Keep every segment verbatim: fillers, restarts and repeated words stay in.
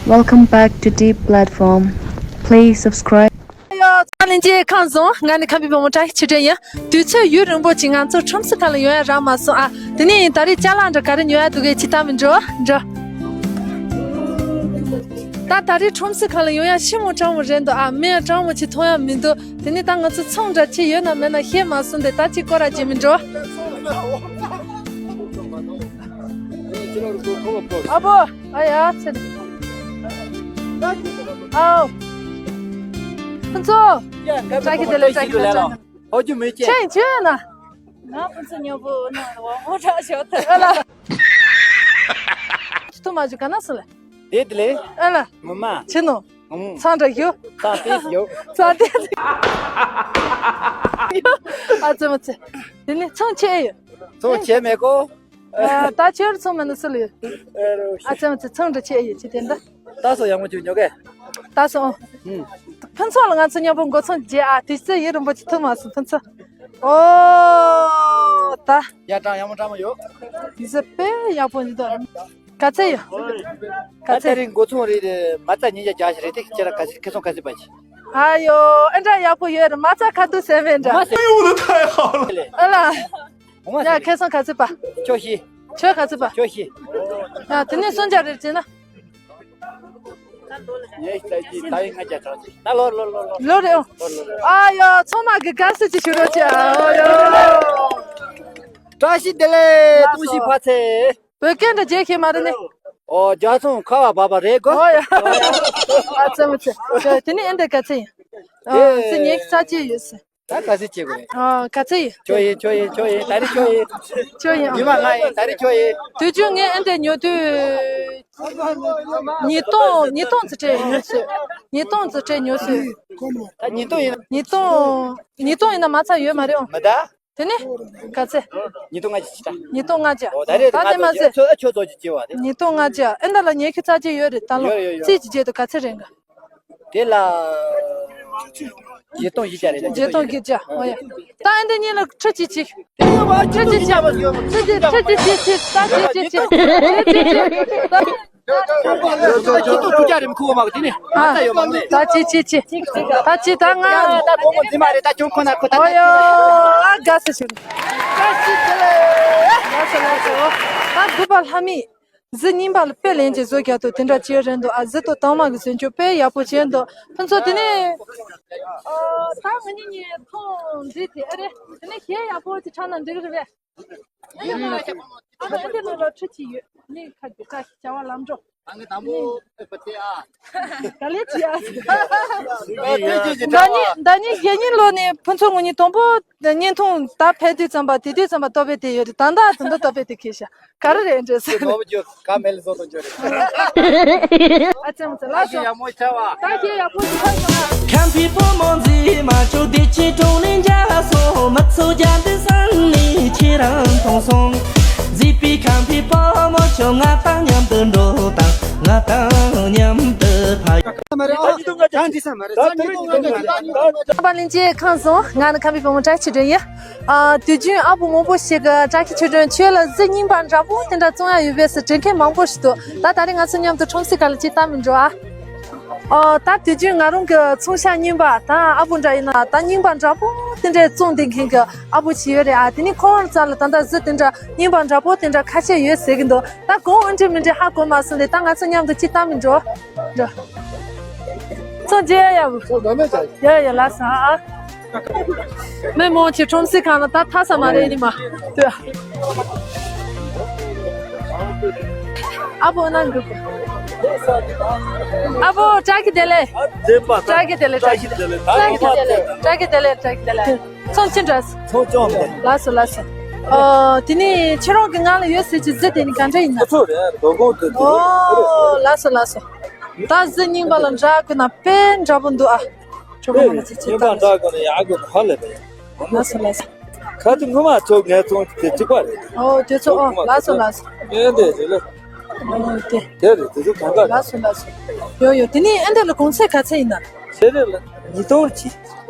Welcome back to Deep Platform. Please subscribe. ཡོ། ཚང་ལན་ཅེ་ཁམས་བཟང་། ང་ནི་ཁམས་པའི་བུ་མོ་བཀྲ་ཤིས་ཆོས་སྒྲོན་ཡིན། དུས་ཚོད་ཡུན་རིང་པོ་ཅིག་ང་ཚོ་ཁྲོམ་གཟིགས་ཁང་ལ་ཡོང་ཡ་རག་མ་སོང་ཨ། དེ་ནས་ད་རེས་ཅ་ལག་འདྲ་ག་རེ་ཉོ་ཡ་འདུག་གས་ཅིག་ལྟ་མི་འགྲོ་འགྲོ། ད་ད་རེས་ཁྲོམ་གཟིགས་ཁང་ལ་ཡོང་ཡ་ཞེ་མོ་གྲང་མོ་རེད་འདུག་ཨ། མི་ཡང་གྲང་མོ་ཅིག་མཐོང་ཡ་མི་འདུག་དེ་ནས་ད་ང་ཚོ་ཚོང་འདྲ་ཅིག་ཡོད་ན་མེད་ན་ཤེས་མ་སོང་སྟེ་ད་ཅིག་སྐོར་ར་བྱེད་མི་འགྲོ། ཨ་བོ། ཨ་ཡ་ཚེ། ཨའོ། ཕུན་ཚོགས། བཀྲ་ཤིས་བདེ་ལེགས། བཀྲ་ཤིས་བདེ་ལེགས། ཨོ་ཇུ་མེ་ཅེ། ཆེན་ཆེན་ན། ང་ཕུན་ཚོགས་ཉོ་བོ་ན་བ་མོ་ཁྲ་ཞོ་ཐ་ཨ་ལ། ཐུ་མ་ཇུ་ག་ན་སུ་ལ། དེ་དེ་ལེ། ཨ་ལ། ངོ་མ། ཆེ་ནོ། ཨུམ། ཚང་འདྲ་ཞུ། ཚང་དེ་ཞུ། ཚང་དེ། ཨ་ཙི་མ་ཙི། དེ་ནི་ཚང་ཆེ་ཡོད། ཚང་ཆེ་མེད་གོ། ད་ཁྱོད་ཚང་མ་ནི་སུ་ལ་ཡོད། ཨ་ཙི་མ་ཙི་ཚང་འདྲ་ཆེ་ཡོད་ཅི་དེ་འདྲ། ད་སོ་ཡག་མོ་ཅིག་ཉོ་གས། ད་སོ། ཨུམ། ཕུན་ཚོགས་ལ་ང་ཚོ་མཉམ་པོ་འགོ་ཚོང་རྒྱག་ཨ། དེ་ཚེ་ཡུན་རིང་པོ་ཅིག་ཐུག་མ་སོང་ཕུན་ཚོགས། ཨོ། ད། ཡ་གྲང་ཡག་མོ་གྲང་མོ་ཡོད། དེ་ཚེ་དཔེ་ཡག་པོ་ཡིན་ད། ག་ཚད་ཡོད། ག་ད་ཚད་ལྟ་ཡོད། རིང་འགོ་ཚོང་རེད། མ་རྩ་ཉིས་བརྒྱ་བརྒྱ་ཞིག་རེད་དེ་ཁྱེད་རང་ག་ཚད་ཁེ་སོང་ག་ཚད་པ་ཞིག་ཨ་ཡོ། ཨེ་འདྲ་ཡག་པོ་ཡོད་རེད། མ་རྩ་ཁ་ཐུག་ཟེར་བས་འདྲ། ཨ་ལ། ཡ་ཁེ་སོང་ག་ཚད་པ། ཁྱོད་ཤི། ཁྱོད་ག་ཚད་པ། ཁྱོད་ཤི། ཡ་དེ་ནས་སུམ་བརྒྱ་རེད་ཅེ་ན། ངས་ལྟ་ཅི་ད་ཡིན་ང་རྒྱ་གྲགས་ཅི་ད་ལོ་ལོ་ལོ་ལོ། ལོ་རེད་ཨོ། ཨ་ཡོ་ཚང་མ་གི་དགའ་བསུ་ཅིག་ཞུ་རོགས་ཅེ་ཨ་ཡོ། བཀྲ་ཤིས་བདེ་ལེགས་ལྟོང་ཞིག་ཕ་ཚེ། བོད་སྐད་འདྲ་བརྗེད་ཤེས་མ་རེད་ནི། ཨོ་རྒྱ་ཚོང་ཁ་བ་བབ་པ་རེད་གོ། ཨོ་ཡ། ཨ་ཙི་མི་ཚེ། དེ་ནི་ཨེ་འདི་ག་ཚེ་ཡིན། ཨ་ཙི་ངས་ས་ཅི་ཡོད་ཟེར། ད་ག་ཚེ་བྱེད་དགོས་རེད། ཨ་ག་ཚེ་ཡིན། ཁྱོད་ཡིན་ཁྱོད་ཡིན་ཁྱོད་ཡིན་ད་རེས་ཁྱོད་ཡིན། ཁྱོད་ཡིན། ཉི་མ་ང་ཡིན་ད་རེས་ཁྱོད་ཡིན། དུས་རྒྱུན་ངས་ཨེ་འདི་ཉོ་དུས། ཉིས་སྟོང་ཉིས་སྟོང་ཙི་ཁྲེ་ཉོ་སྲིད། ཉིས་སྟོང་ཙི་ཁྲེ་ཉོ་སྲིད། ད་ཉིས་སྟོང་ཡིན། ཉིས་སྟོང་། ཉིས་སྟོང་ཡིན་ན་མ་ཚད་ཡོད་མ་རེད་ཨོ། མི་ད། དེ་ནི། ག་ཚད། ཉིས་སྟོང་ལྔ་བཅུ་ཅིག་ད། ཉིས་སྟོང་ལྔ་བཅུ། ཨོ་ད་རེད་ད་ང་དེ་མ་ཚོ་ཚད། ཁྱོད་ཚོ་ཅིག་བྱེད་བ་རེད། ཉིས་སྟོང་ལྔ་བཅུ། ཨེ་འདི་ལ་ཉལ་ཁི་རྩ་ཅིག་ཡོད་རེད་ད་ལོ། ཡོད་ཡོད་ཡོད། རྩིས་ཀྱི་རྗེས་དུ་ག་ཚད་རེད་འགའ། དེ་ལ། བརྒྱད་སྟོང་བཞི་བརྒྱ་རེད་ད། བརྒྱད་སྟོང་བཞི་བརྒྱ་ཨོ་ཡ། ད་ཨེ་འདི་གཉིས་ལ་ཁྲི་གཅིག་གཅིག་ཁྲི་གཅིག་གཅིག་ཁྲི་གཅིག་གཅིག་ད་ཁྲི་གཅིག་གཅིག་ཁྲི་གཅིག་གཅིག་ད། ཁྱེད་ཚོ་ཁྱེད་ཚོ་དྲུག་བརྒྱ་རེ་མི་ཁུག་མ་གི་དེ་ནི་ཨ་ད་ཡོད་མ་ནི། ད་ཅི་ཅི་ཅི། ད་ཅི་ད་ང་། ད་ཕོ་མོ་འཛིན་མ་རེད་ད་ཁྱོད་ཁོ་ན་ཁོ་ད། ཨོ་ཡོ། ཨ་དགའ་སེ་ཞུ། ལགས་སོ་ལགས་སོ། ད་དགུ་པ་ལྷ་མི། གཟི་རྙིང་པ་ལ་དཔེ་ལེན་གྱི་བཟོ་རྒྱག་ཏུ་དེ་འདྲ་ཅི་རེད་འདུག་ཨ། གཟི་དང་དྭངས་མ་གི་བཟོ་རྒྱུ་དཔེ་ཡག་པོ་བྱས་འདུག་ཕུན་ཚོགས་དེ་ནི། ཨ་ད་ང་གཉིས་གཉིས་མཐོང་འདི་དེ་ཨ་རེད། དེ་ནི་གཞས་ཡག་པོ་ཅིག་ཆགས་ན་འགྲིག་གི་རེད་པས། ཨ་ནི་ལོ་ལ་ཁྲི་ཆི་ཡོད། ནི་ཁ་གི་ཁ་བྱ་བ་ལམ་འགྲོ། ཨ་ནི་དང་པོ་ཨེ་པ་ཏེ་ཨ། ག་ལེ་ཅི་ཨ། ཟླ་ཉིན་ཟླ་ཉིན་གཞེས་ཉིན་ལོ་ནི་ཕུན་ཚོགས་ངོ་ཉིད་དང་པོ་བརྙན་ཐུང་ད་ཕེབས་དུས་ཙམ་པ་དེ་དུས་ཙམ་པ་ལྟོ་ཕད་དེ་ཡོད་རེད། ད་ལྟ་ད་ལྟ་ལྟོ་ཕད་དེ་ཁེ་ཤ། ག་རེ་རེད་འདྲེ་ཟེར། ནོར་བུ་ཀ་མེལ་བཟོ་དང་འཇོག་རེད། ཨ་ཙམ་ཙམ་ལ་སོ། ཡག་མོ་ཆ་བ། ད་ཁྱེད་ཡག་པོ་ཞིག་ཧ་ཡོང་ང་། ཁམས་པའི་བུ་མོ་མཛེས་མ་ཁྱོད་བདེ་སྐྱིད་གྲོང་ནས་མཇལ་སོང་། མི་ཚོ་རྒྱ་འདི་སང་ནས་ཁྱེད་རང་མཐོང་སོང་། མཛེས་པའི་ཁམས་པའི་བུ་མོ་ཁྱོད་ང་དང་མཉམ་དུ་འགྲོ་དང་། ང་དང་མཉམ་དུ་ཕ། མ་རེད་ཨ། ད་འདི་ས་མ་རེད་ས་ཉིད་དུ་ང་ད། ཁམས་པ་གླིང་རྗེ་ཁམས་སོང་། ང་ནི་ཁམས་པའི་བུ་མོ་བཀྲ་ཤིས་ཆོས་སྒྲོན་ཡིན། ཨ། དུས་རྒྱུན་ཨ་བུ་མང་པོ་ཞིག་གིས་བཀྲ་ཤིས་ཆོས་སྒྲོན་ཁྱོད་ལ་གཟི་རྙིང་པ་འདྲ་པོ་དེ་འདྲ་བཙོང་ཡ་ཡོད་པས་ཟེར་དྲན་མཁན་མང་པོ་ཞིག་འདུག་ད་ད་རེས་ང་ཚོ་མཉམ་དུ་ཁྲོམ་གཟིགས་སྒང་ལ་ཅིག་བལྟ་མི་འགྲོ་ཨ། ཨོ། ད་དུས་རྒྱུན་ང་རང་གི་ཚོང་ཤག་རྙིང་པ་ད་ཨ་བུ་འདྲ་ཡིན་ན་ད་རྙིང་པ་འདྲ་པོ་དེ་འདྲ་བཙོང་བསྡད་མཁན་གྱི་ཨ་བུ་ཞིག་ཡོད་རེད་ཨ། དེ་ནི་ཁོང་རྩ་ལ་ད་ལྟ་གཟི་དེ་འདྲ་རྙིང་པ་འདྲ་པོ་དེ་འདྲ་ཁ་ཤས་ཡོད་ཟེར་གྱི་འདུག་ད་གང་འདྲ་མི་འདྲ་ཧ་གོ་མ་སོང་ལས་ད་ང་ཚོ་མཉམ་དུ་ཅིག་བལྟ་མི་འགྲོ། འགྲོ། ཚོང་རྒྱག་ཡ་བུ། ཚོང་ག་མེད་ཅག་ཡ་ཡ་ལ་ས་ཨ། མི་མང་ཆེ་ཁྲོམ་གཟིགས་ཁང་ལ་ད་ཐ་ས་མ་རེད་ནི་མ། ལྟོས། ཨ་བོ་ནང་གི། ཨ་བོ་བཀྲ་ཤིས་བདེ་ལེགས། བདེན་པ་བཀྲ་ཤིས་བདེ་ལེགས་བཀྲ་ཤིས་བདེ་ལེགས་བཀྲ་ཤིས་བདེ་ལེགས་བཀྲ་ཤིས་བདེ་ལེགས་བཀྲ་ཤིས་བདེ་ལེགས། ཚོང་ཅི་འདྲ། ཚོང་ཅོང་དེ། ལགས་སོ་ལགས་སོ། ཨོ། དེ་ནས་ཁྱེད་རང་གི་ང་ལ་ཡོད་ཟེར་གྱི་གཟི་དེ་ནི་ག་འདྲ་ཡིན་ན། ཁོ་ཚོ་རེད་དོ་དགོང་དུ་དུ་རེད། ཨོ་ལགས་སོ་ལགས་སོ། ད་གཟི་རྙིང་པ་ལ་འདྲ་དགོས་ན་དཔེ་འདྲ་པོ་འདུག་ཨ། གྲོགས་པོ་མ་ཚོ་ཅི་ལྟར། རྙིང་པ་འདྲ་དགོས་ན་ཡག་དགོས་ན་ཧ་ལས་པ་ཡིན། ལགས་སོ་ལགས་སོ། ཁ་ཐུག་སྔོན་མ་ཚོ་ངས་བཙོང་གི་དེ་གཅིག་པ་རེད། ཨོ་དེ་ཚོ་ཨོ་ལགས་སོ་ལགས་སོ། ཨེ་འདི་རེད་ལ། ཨོ་དེ། དེ་རེད་དེ་ཚོ་གང་ག་རེད། ལགས་སོ་ལགས་སོ། ཡོ་ཡོ་དེ་ནས་ཨེ་འདི་ལ་གོང་ཚད་ག་ཚད་ཡིན་ན། ཞེ་རེ་ལ་ཉིས་སྟོང་གཅིག་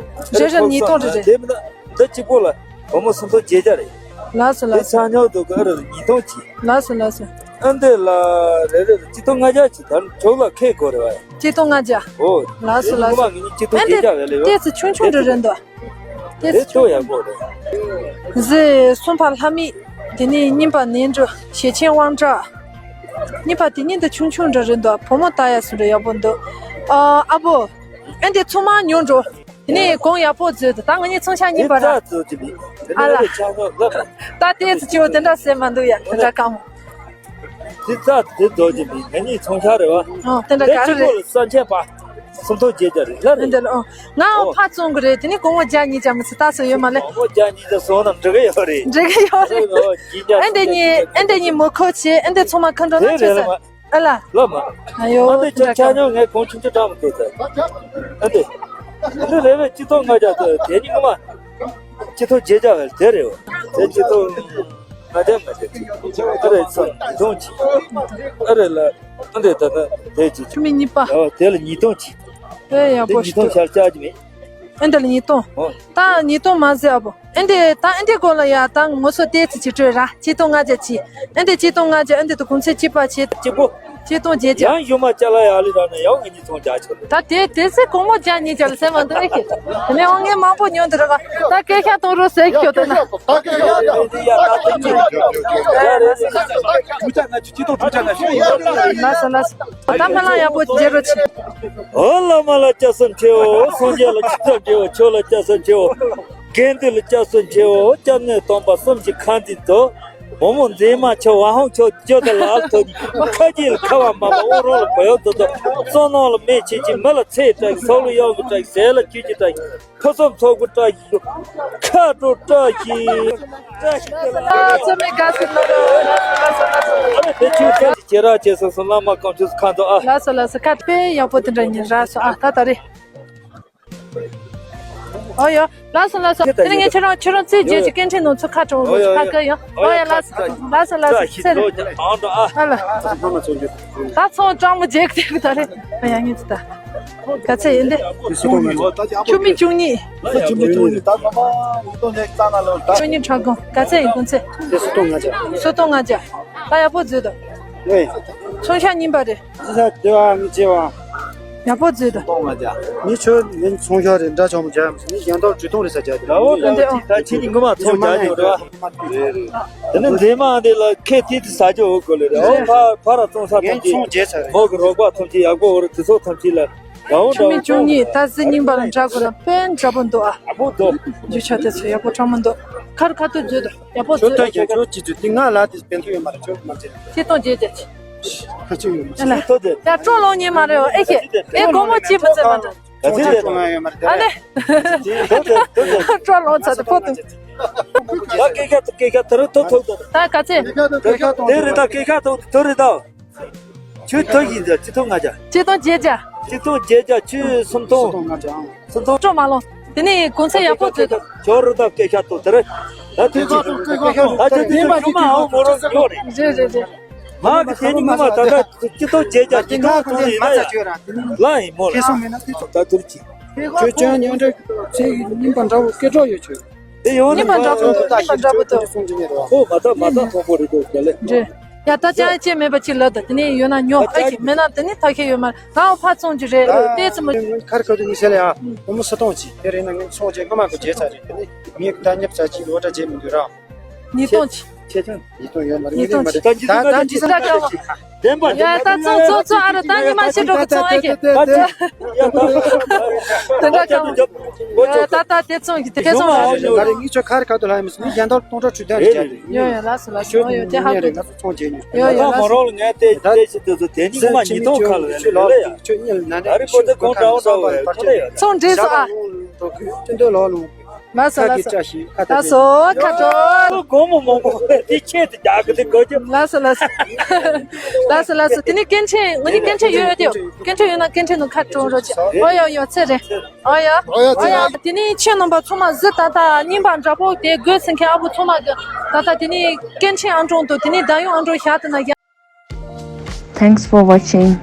རེ་རེ་ཉིས་སྟོང་རེ་རེ། དེ་མིན་ན་འདི་གཅིག་པོ་ལ་བུ་མོ་སུམ་སྟོང་བརྒྱད་བརྒྱ་རེད། ལགས་སོ་ལགས་སོ། དེ་ཆ་སྙོག་འདུག་ག་རེ་ཉིས་སྟོང་གཅིག་ལགས་སོ་ལགས་སོ། ཨ་འདི་ལ་རེ་རེ་གཅིག་སྟོང་ལྔ་བརྒྱ་ཅིག་དང་ཁྱོད་ལ་ཁེ་གོ་རེ་བ། གཅིག་སྟོང་ལྔ་བརྒྱ། ཨོ། ལགས་སོ་ལགས་སོ། ངས་གཅིག་སྟོང་ཨ་འདི་བརྒྱད་བརྒྱ་བས་ལེ་བ། ཏོག་ཙམ་ཆུང་ཆུང་འདྲ་རེད་འདུག་ཏོག་ཙམ་ཆུང་། ཡག་པོ་རེད། གཟི་གསུམ་པ་ལྷ་མིག་དེ་ནས་གཉིས་པ་ནས་འགྲོ་ཞེ་ཆེན་དབང་གྲགས། གཉིས་པ་དེ་གཉིས་འདི་ཆུང་ཆུང་འདྲ་རེད་འདུག་བུ་མོ་ལྟ་ཡག་སུ་རེད། ཡག་པོ་འདུག་ཨ་ཨ་བོ། ཨ་འདི་ཚང་མ་ཉོ་འགྲོ། དེ་ནས་གོང་ཡག་པོ་བཟོས་འདུག་ད་ང་གཉིས་ཚོང་ཤག་གཉིས་པ་ར། ཨ་ལ། ད་ལྟའི་ཚེ་སྐྱེ་བོ་དེ་འདྲ་ཟེར་མ་འདུག་ཡ། དེ་འདྲ་དཀའ་མོ། དེ་རྩ་དེ་རྫོགས་ཀྱི་མིན། ང་གཉིས་ཚོང་ཤག་རེད་བ། ཨོ་དེ་འདྲ་ག་རེ་རེད། ལས་གཅིག་པོ་ལ་ས་ཆ་པ། སུམ་སྟོང་བརྒྱད་བརྒྱ་རེད་ལ་རེད། འདི་ལ་ཨོ། ང་ཨོ་ཕ་བཙོང་གི་རེད། དེ་ནི་གོང་མ་བརྒྱ་ཉིས་བརྒྱ་མི་ཚེ་ལྟ་སོ་ཡོད་མ་ལེ། གོང་མ་བརྒྱ་ཉིས་བརྒྱ་སོང་ན་འགྲིག་གི་ཡོད་རེད། འགྲིག་གི་ཡོད་རེད། ཨོ་ཉིས་བརྒྱ་ཨེ་འདི་གཉིས་ཨེ་འདི་གཉིས་མོ་ཁོ་ཆེ་ཨེ་འདི་ཚང་མ་ཁ་འགྲོ་ན་དེ་ཆོས་རེད་ཟེར། ལ་མ། ཨ་ལ། ལ་མ། ཨ་ཡོ། ཨ་འདི་ཆ་ཆ་ཉོ་ངས་གོང་ཆུང་ཆུང་བཏང་མི་ཐུབ་ཟེར། ཨ་འདི། ཨ་འདི་རེ་རེ་གཅིག་སྟོང་ལྔ་བརྒྱ་ཟེར། དེ་ནི་ངོ་མ། གཅིག་སྟོང་བརྒྱད་བརྒྱ་བས་དེ་རེད། དེ་གཅིག་སྟོང་ལྔ་བརྒྱ་ལྔ་བརྒྱ་ཅིག་ཨ་རེ་སོ་ཉིས་སྟོང་ཅིག་ཨ་རེ་ལ། ཨ་འདི་ད་ད་དེ་ཅིག་ཆུ་མིག་གཉིས་པ། ཨ་དེ་ལ་ཉིས་སྟོང་ཅིག་དེ་ཡག་དེ་པོ་ཉིས་ཞིག་སྟོང་འདུག་ཆར་བཅག་གི་མེད། ཨེ་འདི་ལ་ཉིས་སྟོང་། ཨོ། ད་ཉིས་སྟོང་མ་ཟེར་ཨ་བོ། ཨེ་འདི་ད་ཨེ་འདི་གོ་ལ་ཡ་ད་ངོ་སོ་ཏེ་ཚི་ཅི་སྤྲོད་ར། གཅིག་སྟོང་ལྔ་བརྒྱ་ཅི། ཨེ་འདི་གཅིག་སྟོང་ལྔ་བརྒྱ། ཨེ་འདི་དུ་གུང་ཚེ་གཅིག་པ་ཆེ། གཅིག་པོ། གཅིག་སྟོང་བརྒྱད་བརྒྱ། ཡང་ཡུ་མ་ཅ་ལ་ཡ་ལི་ར་ན་ཡང་ངེད་གཉིས་ཚོང་རྒྱག་ཆོག་ལ། ད་དེ་དེ་ཚེ་གོང་མོ་བརྒྱ་ཉིས་བརྒྱ་ལ་ཟེར་མ་འདུག་ཨེ་ཁེ། དེ་ནས་དབང་ངེ་མང་པོ་ཉོ་འདི་ར་ག་ད་སྐད་ཤ་གཏོང་རོགས་ཟེར་ཁྱོད་དེ་ན། ལགས་སོ་ལགས་སོ། ད་ཕ་ལང་ཡག་པོ་བརྗེ་རོགས་བྱེད། ཨོ་བླ་མ་ལ་སྐྱབས་སུ་མཆིའོ། སངས་རྒྱས་ལ་སྐྱབས་སུ་མཆིའོ། དགེ་འདུན་ལ་སྐྱབས་སུ་མཆིའོ། སྐྱབས་གནས་སྟོན་པ་གསུམ་གྱི་ཁ་འདི་ཚོ། བུ་མོ་མཛེས་མ་ཁྱོད་ཝ་ཧོང་ཁྱོད་ཁྱོད་དེ་ལ་ཐོག་ཁ་རྗེ་ལ་ཁ་བ་མ་མ་དབུ་རོང་ལ་བོད་ཡོད་དོ་དོ། བསོད་ནམས་ལ་མེ་ཆེ་ཆེ་མི་ལ་ཚེ་བཀྲ་ཤིས། སྲོག་ལ་གཡོག་གི་བཀྲ་ཤིས། ཟས་ལ་སྐྱིད་ཀྱི་བཀྲ་ཤིས། ཕུན་སུམ་ཚོགས་པའི་བཀྲ་ཤིས། ཁ་དྲོ་བཀྲ་ཤིས། བཀྲ་ཤིས་བདེ་ལེགས། ཨ་ཚོད་མེད་དགའ་སེ་ལོ་རོ། ཨ་རེ་དེ་ཆུ་ཚན་ཁྱེད་རང་བྱས་སོང་སོང་བླ་མ་གང་བྱས་སོང་ཁ་འདུག་ཨ། ལགས་སོ་ལགས་སོ། ཁ་དཔེ་ཡག་པོ་དེ་འདྲ་ཉིན་རག་སོང་ཨ། ད་ད་རེད། ཨོ་ཡོ། ལགས་སོ་ལགས་སོ། དེ་རིང་ངས་ཁྱེད་རང་ཁྱེད་རང་རྩིས་རྗེས་ཀྱི་སྐད་འཕྲིན་ནང་ཚུར་ཁ་དྲངས་རོགས་ཞུ། ཁ་སྐད་ཡོང་། ཨོ་ཡ་ལགས་སོ་ལགས་སོ་ལགས་སོ། ཚེ་རིང་། ཨ་ལ། ད་ཚོང་སྤྲང་མོ་རྗེས་ཀྱི་དེ་ད་རེད། ཨ་ཡ་ངས་ཚེ་ད། ག་ཚད་ཡིན་ཏེ། ཆུ་མིག་བཅུ་གཉིས། ཆུ་མིག་བཅུ་གཉིས། ད་ང་མ་ཉིས་སྟོང་ནས་བཏང་ན་ལོ་ད། བཅུ་གཉིས་ཕྲག་གང་ག་ཚད་ཡིན་གོང་ཚད། དེ་སུ་གཏོང་ང་ཅག་སུ་གཏོང་ང་ཅག་ད་ཡག་པོ་བཟོས་འདུག་ངས། ཚོང་ཤག་རྙིང་པ་རེད། ཅི་ས་དེ་བ་མི་བྱེད་བ། ཡག་པོ་བཟོས་འདུག་གཏོང་ང་ཅག་ངས་ཆོས་ངས་ཚོང་ཤག་རེད་འདྲ་ཆོག་མི་བྱ་ཡམ་ཟེར་ནས་ཡང་ཐོག་ཇུས་གཏོང་རེད་ས་ཅག་དེ། ད་འོ་ད་འདི་ཨོ། ད་ཁྱེད་ཀྱི་ངོ་མ་ཚོང་རྒྱག་ཡོད་རེད་བ། དེ་ནི་མཛེས་མ་འདི་ལ་ཁེ་ཐིག་ཏུ་ཟ་རྒྱུ་འོ་དགོས་ལེ་རེད། འོ་ཕ་ཕ་ར་བཙོང་ས་ཐམས་ཅད་མོ་གི་རོགས་པ་ཐམས་ཅད་ཡག་པོ་འོ་རེད། དེ་ཚོ་ཐམས་ཅད་ལ་རང་འདྲ་ཆུ་མིག་བཅུ་གཉིས་ད་གཟི་རྙིང་པ་ལ་འདྲ་དགོས་ན་དཔེ་འདྲ་པོ་འདུག་ཨ། ཨ་པོ་འདུག་རྒྱུ་ཆ་དེ་ཚོ་ཡག་པོ་ཁྲ་མོ་འདུག་ཁ་རུ་ཁ་ཐུག་བརྗོད་དོ། ཡག་པོ་ཁྱོད་བརྗོད། ཐོས་ཀྱང་ཁྱོད་ཅི་བརྗོད་དེ་ང་ལ་དེ་བེད་སྤྱོད་ཡོད་མ་རེད། ཁྱོད་མ་བརྗོད། ཆེ་གཏོང་བརྗོད་བྱ་ཆེ། ཁ་ཆེ་ཡོད་མ་རེད། ཁྱོད་ཐོས་དེ། ཡ་སྤྲོ་ལོང་ཉེ་མ་རེད་ཨེ་ཤེ། ཨེ་དགོང་མོ་ཅི་མི་བརྩེ་མ་འདྲ། ད་ཅི་དེ་ཡོད་མ་རེད། ཨ་ནི། ཐོས་དེ་ཐོས་དེ། སྤྲོ་ལོང་ཚ་དེ་ཕོ་དུ། ད་སྐད་ཤ་ཐོག་སྐད་ཤ་ཐོག་རུ་ཐོག་ཐོག་ཐོག་ད་ག་ཚེ། དེ་རེད་ད་སྐད་ཤ་ཐོག་ཐོག་རེད་ད། ཆུ་ཐོག་ཡིན་ད་ཆུ་ཐོག་ང་ཅག་ཆུ་ཐོག་བརྒྱད་བརྒྱ། ཆུ་ཐོག་བརྒྱད་བརྒྱ་ཆུ་སུམ་སྟོང་། སུམ་སྟོང་ང་ཅག་སུམ་སྟོང་སྤྲོ་མ་ལོང་། དེ་ནས་གོང་ཚད་ཡག་པོ་བཙལ་ཐུབ། ཇོ་རུ་དང་སྐད་ཤ་ཐོག་དེ་རེད། ད་དུས་ཚོད་ད་ཆུ་དུས་ཚོད་ཞུ་མ་ཨང་མོ་རང་ཉོ་རེད། རེད་རེད་རེད། ང་གི་དེ་ནི་ངོ་མ་ད་ལྟ་ཆུ་ཐོག་བརྒྱད་བརྒྱ་ཆུ་ཐོག་ཐོག་ནས་ཡིན་ན་ཡ། ལ་ཡིན་མོ་ལ། ད་དུར་གྱི། ཁྱོད་ཅང་ཉོན་འདྲ་ཚིག་རྙིང་པ་འདྲ་བོ་སྐད་གྲགས་ཡོད་ཆོད། དེ་ཡོང་ནི་མ་རྙིང་པ་འདྲ་པོ་འདུག་རྙིང་པ་འདྲ་པོ་འདུག་གསུང་གི་མེད་རོ། ཁོ་མ་ཐག་མ་ཐག་མཐོང་པོ་རེད་འདུག་ག་ལེ། རེད། ཡ་ད་ཅང་ཅེས་མེད་པ་ཅིག་ལབ་ད་དེ་ནས་ཡོད་ན་ཉོ་ཨ་ཁྱེད་མེད་ན་དེ་ནི་ཐག་ཁེ་ཡོད་མ་རེད། ང་ཕ་ཚོང་གི་རེད་ལྟས་ཙམ་མ། ཁར་ཁ་དུ་ཉི་ཤེ་ལ་ཡ་སྒོར་མོ་སུ་གཏོང་ཅི་དེ་རེད་ན་ངས་ཚོང་བྱེད་སྔ་མ་གི་བརྗེད་ཚར་རེད་དེ་ནི་ངས་ད་ཉབ་ཚར་ཅི་ལོ་འདྲ་བརྗེད་མི་འདུག་ར། ཉིས་སྟོང་ཅི། ཆེ་ཆུང་། ཉིས་སྟོང་ཡོད་མ་རེད། ཉིས་སྟོང་ཅི། ད་ད་ཅི་ད་ཅི། བདེན་པ་ཡ་ད་ཚོང་ཚོང་ཚོང་ཨ་རོ་ད་ཉི་མ་ཤི་འགྲོ་གི་ཚོང་ཨེ་ཁེ། ད་ཅི། ཡ་ད། དེ་འདྲ་ཀྱང་། ཡ་ད་ད་དེ་ཚོང་གི་དེ་ཚོང་། ང་རེ་ངི་ཆོ་ཁར་ཁ་ཏུ་ལ་ཡ་མི་སི་མི་གཞན་དོར་སྟོང་ཕྲག་ཁྲུ་དོན་རེ་བྱ་དེ། ཡོ་ཡོ་ལགས་སོ་ལགས་སོ། ཡོ་དེ་ཧ་གོ། ང་ཚོ་ཚོང་བྱེད་ཉོ། ཡོ་ཡོ་ད་ལགས་མོ་སོ། རོ་ལ་ངས་དེ་དེ་ཞིག་དེ་ཚོ་དེ་ཉིན་ངོ་མ་ཉིས་སྟོང་ཁ་ལ་ལས་ལས་ཡ། ཁྱོད་གཉིས་ལ་ན་ནས་ཨ་རི་པོ་དེ་གོང་དྲག་འོང་འདྲ་བོ་ཡོད་ཁྱོད་ལ་ཡ། ཚོང་འགྲིག་སོང་ཨ། ལགས་སོ་ལགས་སོ། ཁ་གི་བཀྲ་ཤིས་ཁ་ལགས་སོ་ཁ་དྲོ། སྒོར་མོ་མང་པོ་དེ་ཆེད་དུ་རྒྱག་གི་དེ་དགོས་རྒྱུ། ལགས་སོ་ལགས་སོ། ལགས་སོ་ལགས་སོ། དེ་ནི་སྐད་འཕྲིན་ང་གཉིས་སྐད་འཕྲིན་ཡོད་ཡོད་དེ། སྐད་འཕྲིན་ཡོད་ན་སྐད་འཕྲིན་ནང་ཁ་དྲོ་རོགས་བྱེད། ཨོ་ཡོ་ཡོ་ཚེ་རེད། ཨོ་ཡོ། ཨོ་ཡོ་ཚེ་རེད། དེ་ནི་ཁྱེད་རྣམ་པ་ཚང་མ་གཟི་ད་ལྟ་རྙིང་པ་འདྲ་པོ་དེ་དགོས་ཟེར་མཁན་ཨ་བུ་ཚང་མ་གི་ད་ལྟ་དེ་ནི་སྐད་འཕྲིན་ཨང་གྲངས་དང་དེ་ནི་བརྡ་ཡོད་ཨང་གྲངས་བཞག་ཏུ་ན་ཡ། Thanks for watching.